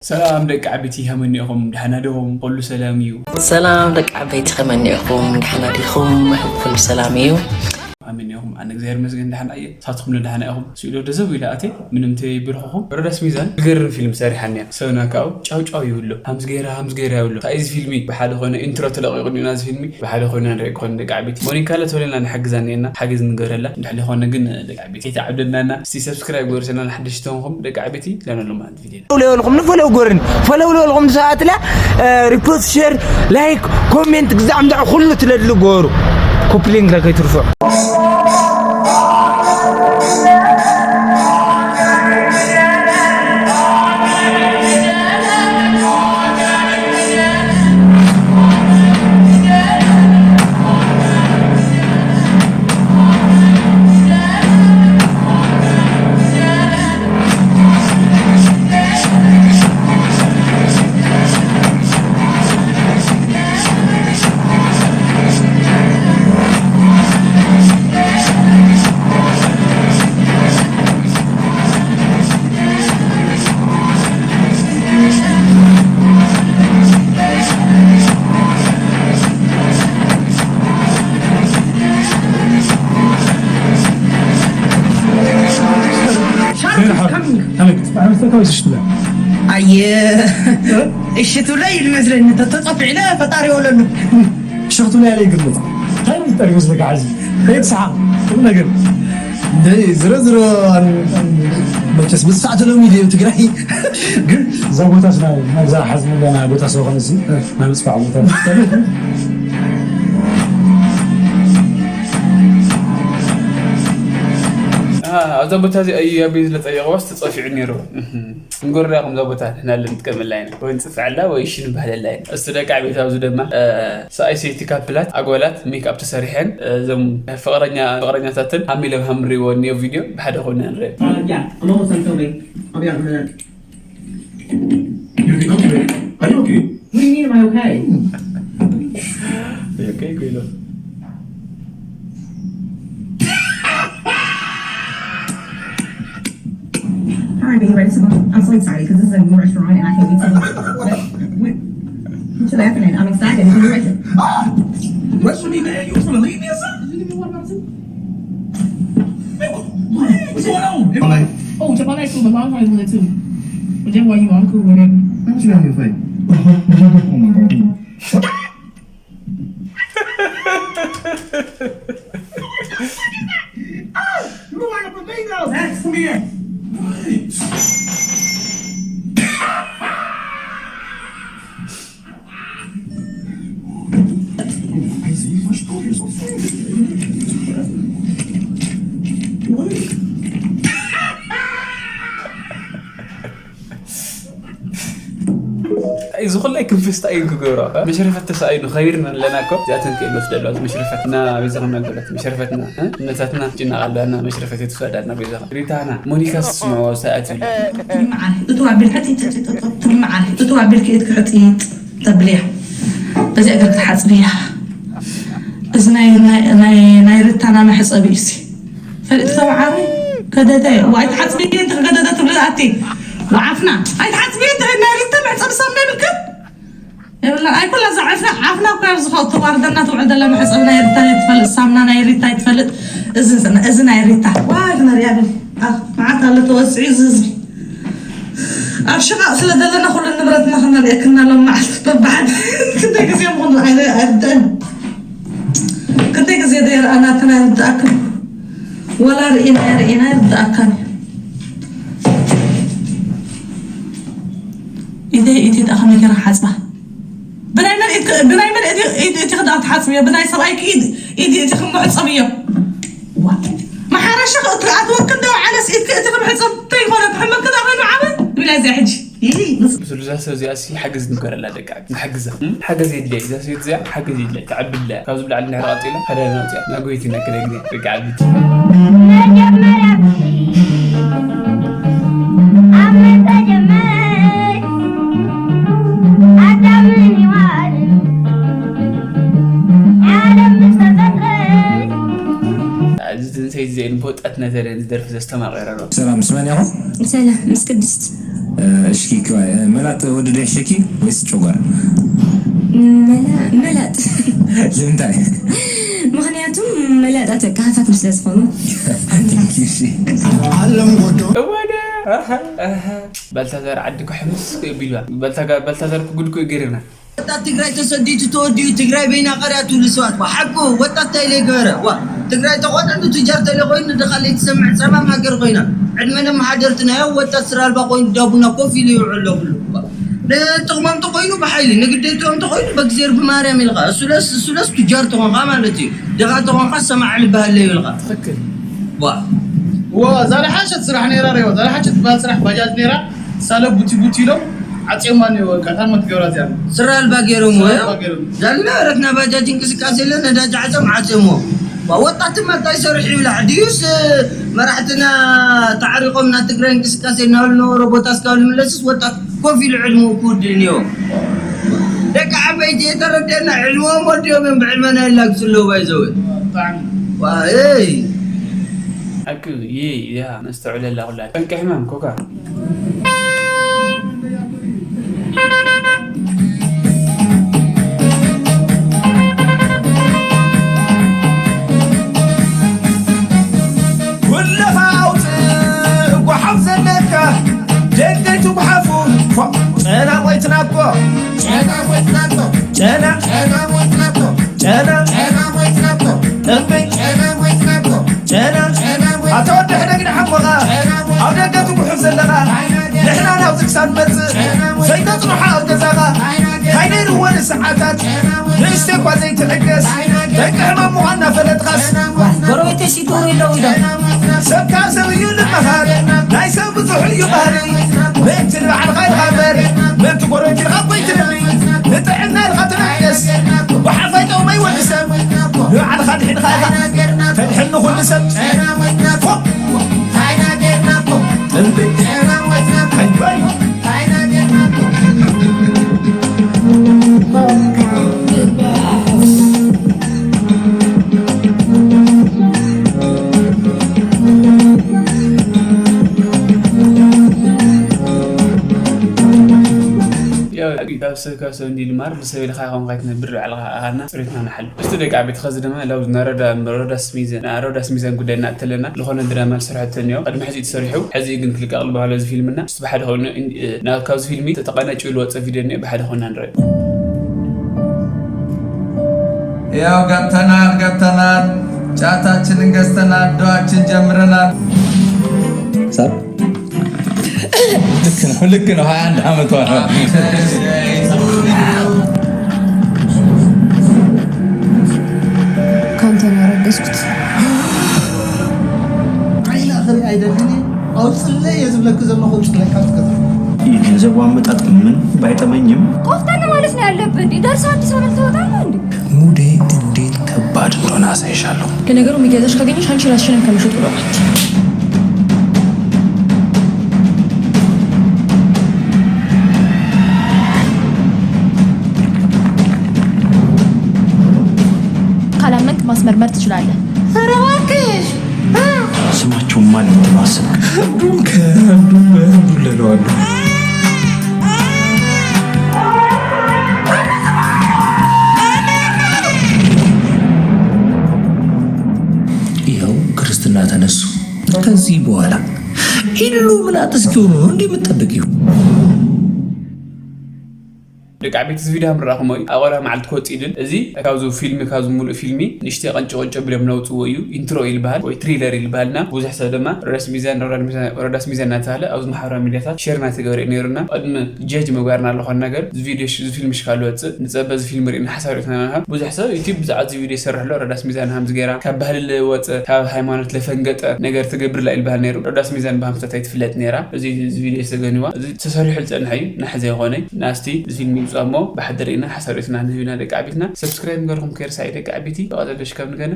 ሰላም ደቂ ዓበይቲ ከመይ እኒኦኹም? ደሓና ዲኹም? ኩሉ ሰላም እዩ? ሰላም ደቂ ዓበይቲ ከመይ እኒኦኹም? ደሓና ዲኹም? ኩሉ ሰላም እዩ? ከመይ እኒኦኹም? ኣነ እግዚኣብሔር ይመስገን ደሓና እየ። ንሳትኹም ለ ደሓና ኢኹም? ስኢሎ ደዘው ኢለ ኣትየ ምንም ተይብልኹኹም። ሮዳስ ሚዛን ዝገርም ፊልም ሰሪሓ እኒኣ። ሰብና ካብኡ ጫው ጫው ይብሎ። ሃምዚ ገይራ ሃምዚ ገይራ ይብሎ። እንታይ እዩ እዚ ፊልሚ? ብሓደ ኮይነ ኢንትሮ ተለቒቑ እኒኦ ናዚ ፊልሚ። ብሓደ ኮይና ንርኢ ክኾን ደቂ ዓበይቲ። ሞኒካ ለ ተወለና ንሓግዛ እኒአና። ሓገዝ ንገረላ። እንድሕር ዘይኮነ ግን ደቂ ዓበይቲ ከይተዓብደናና። እስቲ ሰብስክራይብ ገበሩ ሰና ንሓደሽቲ ተኾንኩም ደቂ ዓበይቲ ለነሉ ማለት ቪድዮ። ፎሎው ለልኹም ንፎሎው ጎርን ፎሎው ለልኹም ሰዓትላ ሪፖስት ሸር ላይክ ኮሜንት ግዛዕ ምዛዕ ኩሉ ትለድሊ ጎሩ ኮፕሊንግ ለከይትርፎ። ኣየ እሺ ትብሎ እዩ ዝመስለኒ። ተተጸፊዕለ ፈጣሪ ይወለሉ። ሸኽቱ ናይ ያለ ይግምት እንታይ ሚስጥር ይመስለካ? ሕዚ ከይትስሓቕ ቁም ነገር እንደ ዝሮ ዝሮ መቸስ ብዝሳዕት ሎሚ ድዩ ትግራይ ግን እዛ ቦታ ስና ናብዛ ሓዝና ዘለና ቦታ ስለኾነ ሲ ናይ ምፅፋዕ ቦታ ኣብዛ ቦታ እዚ እዩ ኣበይ ዝለጠየቕዋስ ተፀፊዑ ነይሩ። ንጎርዳ ከምዛ ቦታ ንሕና ንጥቀመላ ኢና ወይ ንፅፍዐላ ወይ እሺ ንባህለላ ኢና። እስቲ ደቂ ዓበይቲ ኣብዚ ድማ ሰኣይ ሰይቲ ካፕላት ኣጓላት ሜክኣፕ ተሰሪሐን እዞም ፍቕረኛ ፍቕረኛታትን ሃሚሎም ሃምሪዎ እኒኦ ቪድዮ ብሓደ ኮይና ንሪኦ። Uh, yeah, I'm almost done filming. I'll be out in a minute. Are you okay? What do you mean, am I okay? Okay, Guido. All right, baby, ready to go? I'm so excited because this is a new restaurant and I can't wait to go. What, what, what you laughing at? I'm excited. It's a new restaurant. Rush with me, man. You was gonna leave me or something? You didn't want about to? Man, what? What's going on? Am I? Oh, Chipotle food, my mom probably wanted too. Whichever one you want, I'm cool with it. Man, what you got in your face? Oh my god. You look like a flamingo. That's weird. እዚ ኩላይ ክንፍስታ እዩ ክገብሮ መሽረፈት ተሳኢኑ ከቢርና ኣለና እኮ እዚኣተን ክእል ወስደሉ ኣብዚ መሽረፈትና ቤዛ ከመልበለት መሽረፈትና እነታትና ጭናቕ ኣለና መሽረፈት የትውሰዳልና ቤዛ ሪታና ሞኒካ ስስምዕዎ ሰኣት ይብለ ትምዓር እትዋ ቢልካ ጢጥጥጥጥ ትምዓር እትዋ ቢልክ ኢድክ ሕጢጥ ተብልያ በዚኣ ገርክ ትሓፅብያ እዚ ናይ ናይ ናይ ሪታና መሕፀቢ እዩ ሲ ፈሊጥካ ወዓሪ ገደደ ዋይ ትሓፅብየ እንተ ገደደ ትብሊ ኣቲ ወዓፍና ኣይትሓፅብየ እንተ ናይ ሪታ መሕፀቢ ሳምና ይብልክን የብልና ኣይኮላ እዛ ዓፍና ዓፍና እኮ ኣብዚ ኸው ተዋርደና ትውዕል ዘላ መሕፀቢ ናይ ሪታ ትፈልጥ ሳምና ናይ ሪታ ትፈልጥ እዚ እዚ ናይ ሪታ ዋይ ክነሪያ ብል መዓት ኣሎ ተወፅዑ እዚ ህዝቢ ኣብ ሽቓቕ ስለ ዘለና ኩሉ ንብረትና ክነርእየክና ሎም መዓልቲ በባሓደ ክንደይ ግዜ ምኹን ኣይርድእን ክንደይ ግዜ ደየርኣናክን ኣይርድኣክን ወላ ርኢና ርኢና ይርድኣካን ኢደይ ኢቲ ደኣ ከመይ ገይረ ክሓፅባ ብናይ መን ኢድ ብናይ መን ኢድ ኢድ ኢቲ ክዳ ትሓፅብዮ ብናይ ሰብኣይኪ ኢድ ኢድ ኢቲ ክምሕፀብዮ ዋ መሓረሻ ክትኣትወክን ደው ዓለስ ኢድኪ እቲ ክምሕፀብ ተይኮነ ክሕመክን ኣበይ መዓበ ብላ እዚኣ ሕጂ ይይ ስሉዛ ሰብ እዚኣ ሲ ሓገዝ ንገረላ ደቂ ዓዲ ንሓግዛ ሓገዝ የድልያ እዛ ሴት እዚኣ ሓገዝ የድልያ ትዓቢ ኣለያ ካብዚ ብላዕሊ እንድሕር ቀፂላ ሓዳር ናውፅያ ናጎይቲ ናክደ ግዜ ደቂ ዓዲ መጀመርያ ኣብ መተጀመረ ኣዳምን ሔዋንን ዓለም ምስ ተፈጥረ እዚ ትንሰይቲ እዚኣ ንቦጣት ነተለን ዝደርፊ ዘስተማቐረ ዶ ሰላም ምስ መን ኢኹም? ሰላም ምስ ቅድስት እሽኪ ክባይ መላጥ ወዲ ዶ ይሕሸኪ ወይስ ጨጓር? መላ- መላጥ። ልምንታይ? ምክንያቱ መላጣት በቃ ሃፋትም ስለ ዝኾኑ። Thank you, እሺ። እወደ ኣሃ፣ ኣሃ። ባልታዛር ዓዲ ክሕምስ እኮ እዩ ቢልዋ። ባልታጋ- ባልታዛር ክጉድ እኮ እዩ ገይርና። ወጣት ትግራይ ተሰዲቱ ተወዲኡ ትግራይ በይና ቀርያ ትብሉ ሰባት ዋ ሓቁ ወጣት እንታይ ኢለ ይገበረ ዋ ትግራይ ተቆጠንቱ ትጃር ተለ ኮይኑ ድኻ ለይትሰምዕ ፀማም ሃገር ኮይና ዕድመ ለመሓደርትናዮ ወጣት ስራ ኣልባ ኮይኑ ዳቡና ኮፍ ኢሉ ይውዕል ኣሎ ኩሉ ዋ ንጥቕሞም ተኮይኑ ብሓይሊ ንግዴትኦም ተኮይኑ በእግዚሔር ብማርያም ኢልካ እሱለስ እሱለስ ትጃር ተኾንካ ማለት እዩ ድኻ ተኾንካ ሰማዕ ልበሃለ ይብልካ ትኽክል ዋ እዋ እዛ ዝሓሸት ስራሕ ነይራ ሪዋ እዛ ዝሓሸት ትበሃል ስራሕ ባጃጅ ነይራ ሳለ ቡቲ ቡቲ ኢሎም ዓፅዮማ እኒኦ በቃ ታማ ትገብራ እዚኣ ስራ ኣልባ ገይሮም ወዮ ዛልና ረትና ባጃጅ እንቅስቃሴ የለ ነዳጅ ዓፅዮም ዓፅዮሞ ወጣት ድማ እንታይ ሰርሑ ይብላ ድዩስ መራሕትና ተዓሪቆም ናብ ትግራይ እንቅስቃሴ እናበሉ ነበሮ ቦታ እስካብ ንምለስስ ወጣት ኮፍ ኢሉ ዕድመኡ ክውድእ እኒኦ ደቂ ዓበይቲ የተረደና ዕድመኦም ወዲኦም እዮም ብዕድመና ይላግሱ ኣለዉ ባይዘወ ይ ሓቂ ይይ እያ ነስተውዕለላ ኩላ ጠንቂ ሕማም ኮካ ኩልኻ ኣውፅእ ጓሓፍ ዘለካ ደንገይ ትጉሓፉ ጨና ወይ ትናኮ ጨና ወይ ትናኮ ጨና ጨና ወይ ትናኮ ጨና ጨና ወይ ትናኮ ጥንበይ ጨና ወይ ትናኮ ጨና ጨና ወይ ኣታ ወዲ ሕደግ ንሓሞኻ ኣብ ደገ ትጉሕፍ ዘለኻ ንሕና ናብዚ ክሳብ ንመፅእ ዘይተፅንሖ ኣብ ገዛኻ ካይነይርዎ ንሰዓታት ንእሽተይ እኳ ዘይትዕገስ ደቂ ሕማም ምዃንና ፈለጥኻስ ጎረቤተይ ሲዶሩ ኢለው ኢሎም ሰብካ ሰብ እዩ ልመሃር ናይ ሰብ ብዙሕ እዩ ባህሪ ምእንቲ ንባዕልኻ ኢልኻ እምበር ምእንቲ ጎረቤት ኢልካ እኮ ይትደሊ ንጥዕና ኢልካ ተናገስ ጓሓፋይ ጠቕመይ ወዲ ሰብ ንባዕልኻ ድሒንኻ ኢኻ ተድሕን ንኹሉ ሰብ ፎእ ጥንቢ ሓይባይ ካብ ሰብ እንዲልማር ብሰብ ኢልካ ኢኻ ምኻይ ትነብር ባዕልኻ ኣኻልና ፅሬትና ንሓሉ እስቲ ደቂ ዓበይቲ ኸዚ ድማ ላው ናይ ሮዳስ ሚዛን ናይ ሮዳስ ሚዛን ጉዳይ እናእተለና ዝኾነ ድራማ ዝሰርሐቶ እኒኦ ቅድሚ ሕዚ ተሰሪሑ ሕዚ ግን ክልቀቕ ዝበሃሎ እዚ ፊልምና እስቲ ብሓደ ኮይኑ እን- እ፣ ናብ ካብዚ ፊልሚ ተተቐነጭ ዝወፀ ቪድዮ እኒኦ ብሓደ ኮይና ንረአ ያው ገብተናል ገብተናል ጫታችንን ገዝተናል ዶዋችን ጀምረናል ሳብ ልክ ነው ልክ ነው ሀያ አንድ አመቷ ነው ካንተ ነው ያረገዝኩት። ዓይና ክርኢ ኣይደልን እየ ኣውፅለይ እየ ዝብለኪ ዘለኹ ኣውፅለይ ካብ ትገዛ የገንዘቡ ኣመጣጥ ምን ባይጠመኝም ቆፍጠን ማለት ነው ያለብህ እንዴ ደርሰህ አዲስ አበባ ልትወጣ ነው እንዴ ሙዴ እንዴት ከባድ እንደሆነ አሳይሻለሁ ለነገሩ የሚገዛሽ ካገኘሽ አንቺ ራስሽንም ከመሸጥ ወደኋላ አትይም ካላመንክ ማስመርመር ትችላለህ። ኧረ እባክሽ ስማቸውን ማን ልትለው አሰብክ? አንዱን ከአንዱ በአንዱ እለለዋለሁ። ይኸው ክርስትና ተነሱ። ከዚህ በኋላ ኢሉሚናት እስኪሆኑ ነው እንዴ የምትጠብቂው? ደቂ ዓበይቲ እዚ ቪድዮ ምራኹሞ እዩ ኣቆላ መዓልቲ ክወፅእ ይድል እዚ ካብዚ ፊልሚ ካብዚ ሙሉእ ፊልሚ ንሽተ ቀንጭ ቀንጭ ብሎም ነውፅዎ እዩ ኢንትሮ ይልበሃል ወይ ትሪለር ይልበሃል እና ብዙሕ ሰብ ድማ ረዳስ ሚዛን ረዳስ ሚዛን እናተባሃለ ኣብዚ ማሕበራዊ ሚዲያታት ሸር እናተገበረ እዩ ነይሩና ቅድሚ ጀጅ ምግባርና ኣለኾን ነገር እዚ ቪድዮ እዚ ፊልም ሽካሉ ወፅእ ንፀበ እዚ ፊልም ርኢና ሓሳብ ርእትና ብዙሕ ሰብ ዩቲብ ብዛዕባ እዚ ቪድዮ ይሰርሕ ኣሎ ረዳስ ሚዛን ሃምዚ ገይራ ካብ ባህሊ ለወፀ ካብ ሃይማኖት ለፈንገጠ ነገር ትገብር ላ ይልበሃል ነይሩ ረዳስ ሚዛን ብሃምስታት ኣይትፍለጥ ነይራ እዚ እዚ ቪድዮ ዝተገንዋ እዚ ተሰሪሑ ዝፀንሐ እዩ ናሕዚ ኣይኮነይ ናስቲ እዚ ፊልም ይውፃ እሞ ብሓደ ርኢና ሓሳብ ርእስና ንህብና ደቂ ዓቢትና ሰብስክራይብ ምግበርኩም ከይርሳዕ ደቂ ዓቢቲ ብቐፀል ደሽ ካብ ንገነ